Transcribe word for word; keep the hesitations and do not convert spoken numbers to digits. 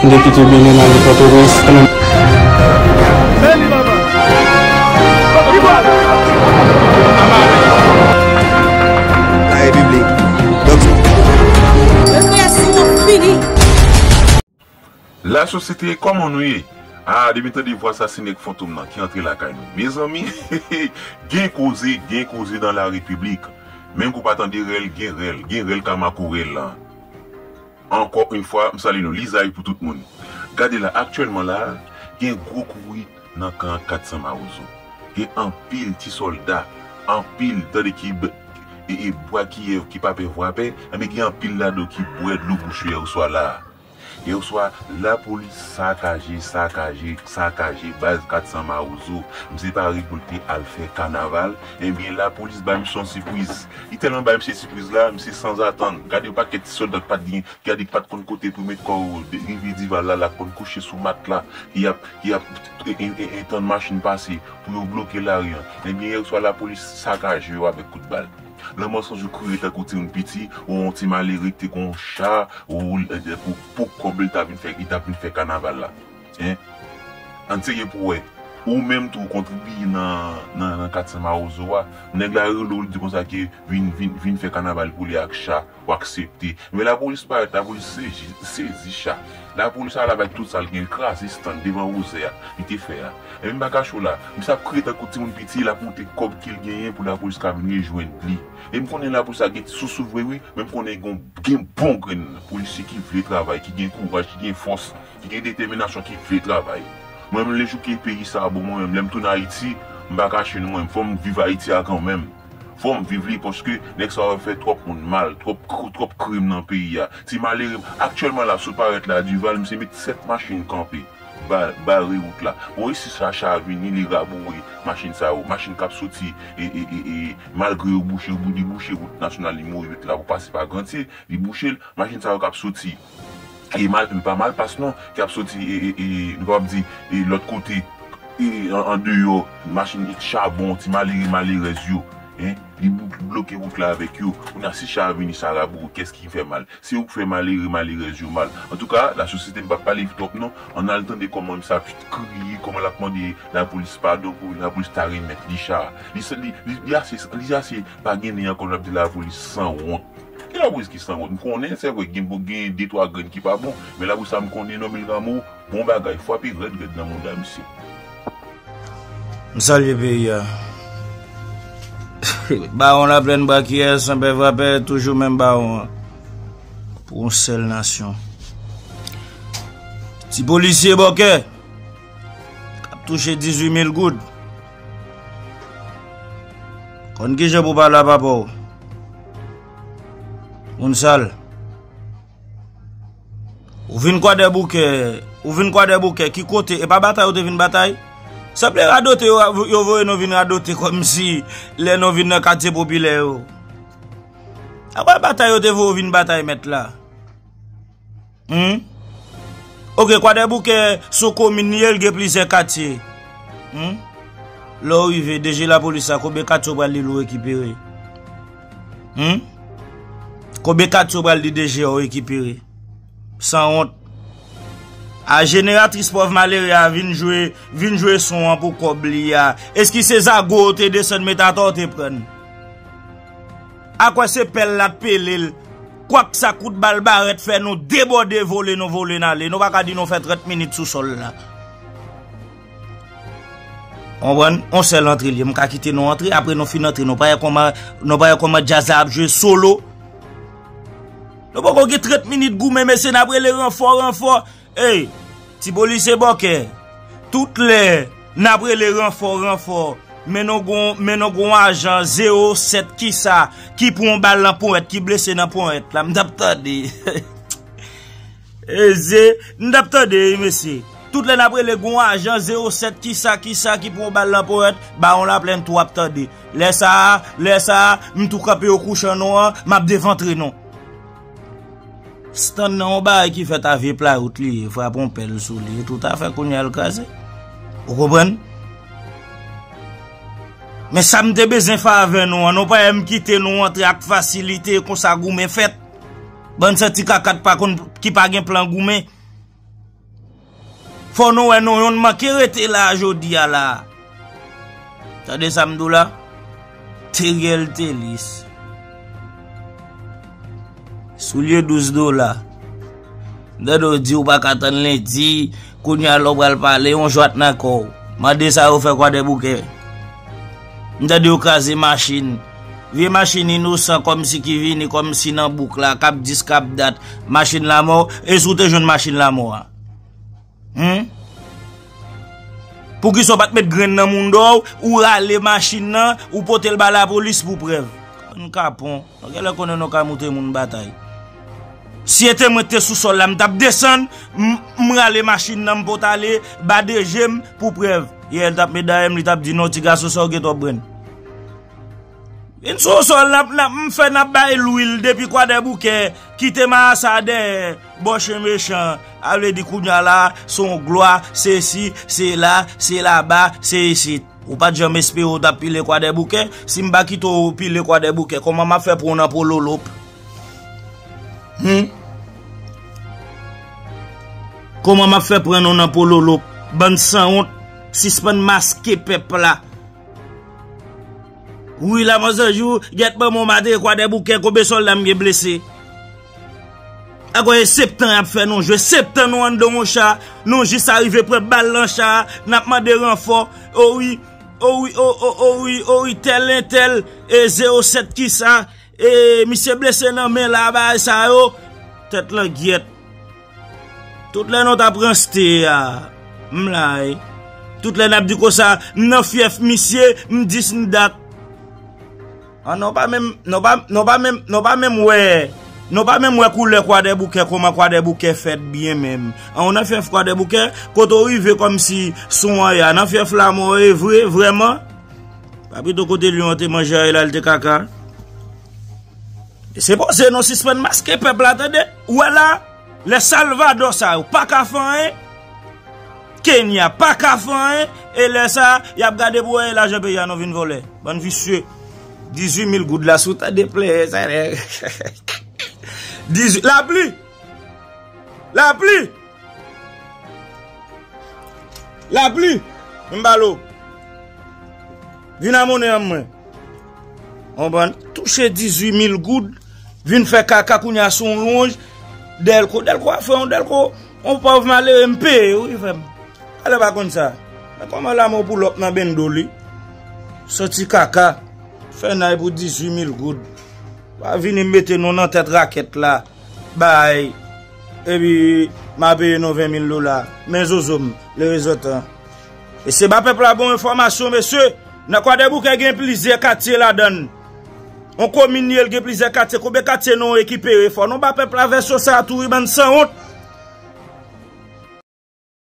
Depite Benel ale Pòtoprens. Larepiblik. Donk, Lasosyete, kòman nou ye? Ah, depi m tande vwa sa, se nèg Fantom nan ki antre lakay nou. Mezanmi, gen koze, gen koze nan Larepiblik. Menm ke w pa tande rèl, gen rèl, gen rèl ka makourèl lan. Ankò yon fwa, m salye nou. Lizay pou tout moun. Gade la, aktyèlman la, gen gwo kouri nan kan kat san Mawozo. Gen anpil ti sòlda, anpil, tande ki b-, e, e, bwa ki yèv ki pa pè vwapè, enben gen anpil ladan yo ki bwè dlo bouch yo yèswa la. Yèswa, lapolis sakaje, sakaje, sakaje baz kat san Mawozo. Misye pare pou l te al fè kanaval. Ebyen, lapolis ba misye yon sipriz. Li tèlman ba misye sipriz la, misye sanzatann. Gade yon pakèt ti sòlda k pa t gen, gade k pa t konn kote pou met kò yo, de-, rive Dival la, la k konn kouche sou matla, y ap, y ap e, e, e, e, tann machin pase pou yo bloke lari an. Ebyen, yèswa, lapolis sakaje yo avèk kout bal. Lanmò Sanjou kriye tankou timoun piti, ou yon ti malere ki te gon cha, ou, e, pou, pou kòb li ta vin fè, li ta vin fè kanaval la. Hein? Ann serye pou wè. Ou menm tou, ou kontribiye nan, nan, nan kat san Mawozo a. Nèg la rele w, li di konsa ke vin, vin, vin fè kanaval pou li ak cha, ou aksepte. Men lapolis parèt, lapolis sezi, sezi cha. Lapolis al avèk tout sa l gen, l kraze estann devan wozè a, li te fè a. Ebyen, m pa kache w la, misye ap kriye tankou timoun piti, l ap montre kòb ke l genyen pou lapolis ka vin rejwenn li. E m konnen lapolis la gen ti sousou vre wi, men m konnen gen, gen bon grenn polisye ki vle travay, ki gen kouraj, ki gen fòs, ki gen detèminasyon, ki vle travay. Mwen menm, lejou ke peyi sa a bon, mwen menm, lè m tounen Ayiti, m pa kache nou, mwen, fò m viv Ayiti a kanmenm. Fò m viv li, paske nèg sa yo fè twòp moun mal, twòp, twòp krim nan peyi a. Ti malere, aktyèlman la, sou parèt la, Dival, misye met sèt machin kanpe, ba-, bare wout la. Bon, isi sa, cha vini, li raboure machin sa yo. Machin k ap soti, e, e, e, e, malgre yo bouche, yo bou-, li bouche wout nasyonal nimewo uit la pou pase pa Grantye, li bouche l, machin sa yo k ap soti. E mal, e pa Malpas non, ki ap soti, e, e, e, nou kapab di, e, lòt kote, e, an, andeyò, machin chabon, ti malere, malerèz yo, en, li bou-, bloke wout la avèk yo. Kounye a, si cha a vini, cha a raboure, kiyès ki fè mal? Se yo k fè malere, malerèz yo mal. Antouka, lasosyete, m p ap pale twòp non, ann al tande kòman misye ap kriye, kòman l ap mande lapolis padon pou lapolis ta remèt li cha a. Li, li, li, li ase, li ase pa gen nen ankò, l ap di lapolis sanwont. Ki lapolis ki sanwont? M konnen, se vre, gen, gen de twa grenn ki pa bon, men lapolis sa m konnen, Normil Rameau, bon bagay, frape rèd rèd nan mouda misye. M salye peyi a. Bawon Laplèn Brakiyè, Sanpè Frapè, toujou menm bawon an. Pou yon sèl nasyon. Ti polisye bòkè k ap touche dizuit mil goud. Konn kijan pou pale a papa w. Moun sal. Ou vin Kwadèboukè, ou vin Kwadèboukè, ki kote? E pa batay ou te vin batay? Sanble radote yo, yo voye nou vin radote kòmsi lè nou vin nan katye popilè yo. A pa batay yo te voye w vin batay mèt la. Humm? Oke, Kwadèboukè se yon komin li ye, l gen plizyè katye. Humm? Lè w rive, DG lapolis la, konbyen katye w pral di l ou rekipere? Humm? Konbyen katye w pral di DG a w rekipere? Sanwont. A jeneratris pòv malere a vin jwe, vin jwe son an pou kòb li a. Èske se zago w te desann met atò w te prann? Akwè se pèl la t pele l. Kwak sa kout bal barèt fè nou debòde vole nou vole n ale. Nou pa ka di nou fè trant minit sou sòl la. Konprann? On sèl antre l ye. M ka kite nou antre, apre nou fin antre, nou pa wè kòman, nou pa wè kòman djaz la ap jwe solo. Nou poko gen trant minit goumen, mesye, n ap rele ranfò, ranfò. Ey, ti polisye bòkè, tout lè n ap rele ranfò, ranfò, men nou gon, men nou gon ajan zewo sèt kisa ki pran yon bal nan ponyèt, ki blese nan ponyèt la, m t ap tande. Eze, m t ap tande wi mesye. Tout lè n ap rele gon ajan zewo sèt kisa, kisa ki pran yon bal nan ponyèt, Bawon Laplèn tou ap tande. Lè sa a, lè sa a, m tou kanpe yo kouche an nou an, m ap devantre nou. Stand nan yon bagay ki fèt a vye playout li ye, frape yon pèl sou li, e toutafè kounye a l kraze. Ou konprann? Men sa m te bezwen fè avè nou an, nou pa wè m kite nou antre ak fasilite konsa goumen fèt. Bann santi kaka k pa konn, ki pa gen plan goumen. Fò nou wè non yonn manke rete la jodi a la. Tande sa m di w la? Teriel Telis. Soulye douz dola. M tande w di w pa ka tann lendi, kounye a lè w pral pale, yon jwat nan kò w. Mande sa yo fè Kwadèboukè. M tande yo kraze machin. Vye machin inosan kòmsi ki vini kòmsi nan bouk la, k ap dis, k ap dat. Machin lanmò, e si w te jwenn machin lanmò a? Hum? Poukisa w pa t met grenn nan moudon w, ou rale machin nan, ou pote l ba lapolis pou prèv? Bann kapon. Nou genlè konnen nou ka moute moun batay. Si se te mwen ki te sou sòl la, m t ap desann, m, m rale machin nan, m pot ale, ba D G m pou prèv. Yè, l t ap met dayè m, li t ap di, "Non, ti gason, sa w gen twòp brenn." Vin sou sòl, n ap, n ap, m fè n ap bay lwil depi Kwadèboukè, kite marasa dèyè, bò chen mechan. A vle di kounye a la, se yon glwa, se si, se la, se laba, se isit. Ou pa t janm espere w t ap pile Kwadèboukè? Si m pa kite w pile Kwadèboukè, kòman m ap fè pran w nan Pololop? Hum? Kòman m ap fè pran w nan Pololop? Bann sanwont, sispann maske pèp la. Wi, Lamanzanjou, gyèt manman w m ateri Kwadèboukè, konbyen sòlda m gen blese? Akoz e septan y ap fè nou jwe, septan nou anndan yon cha, nou jis arive pran bal nan cha a, n ap mande ranfò, o wi, o wi, o, o, o wi, o wi, tèl entèl, e zewo sèt kisa, e misye blese nan men la, bagay sa yo, tèt lan gyèt. Tout lè nou t ap ranste a, m la wi. Tout lè n ap di konsa, m nan fyèf misye, m dis m dat. An, nou pa menm, nou pa, nou pa menm, nou pa menm wè, nou pa menm wè koulè Kwadèboukè, kòman Kwadèboukè fèt byen menm. An, ou nan fyèf Kwadèboukè, kote w rive kòmsi sou aya, nan fyèf Lamò e vre, vrèman? Pa pito kote lyon an te manje a, e la l te kaka? Se poze nou sispann maske pèp la, tande? Ou wè la, lè Salvadò sa yo pa ka fè anyen, Kenya pa ka fè anyen, e lè sa, y ap gade pou wè e lajan peyi a nou vin vòlè. Bann visye. Dizuit mil goud la, si w tande plè, sa lè. Dizuit, lapli! Lapli! Lapli! M ba l ou. Vin a monnen an mwen. Konprann? Touche dizuit mil goud, vin fè kaka kounye a sou yon lwonj. Dèlko, Dèlko a fè yon Dèlko, yon pòv malere, m peye, wi, frè m. Alè pa konn sa. Men kòman Lamò pou lòp nan bendo li? Soti kaka. Fè nay pou dizuit mil goud. Pa vini mete nou nan tèt rakèt la. Bay. Epi, m a peye nou ven mil dola. Men zozo m, le rezontan. E se ba pèp la bon enfòmasyon, mesye. Nan Kwadèboukè gen plizyè katye ladan l. On komin ye, l gen plizyè katye. Konbyen katye nou rekipere? Fò nou ba pèp la vèsyon sa a tou, wi, bann sanwont.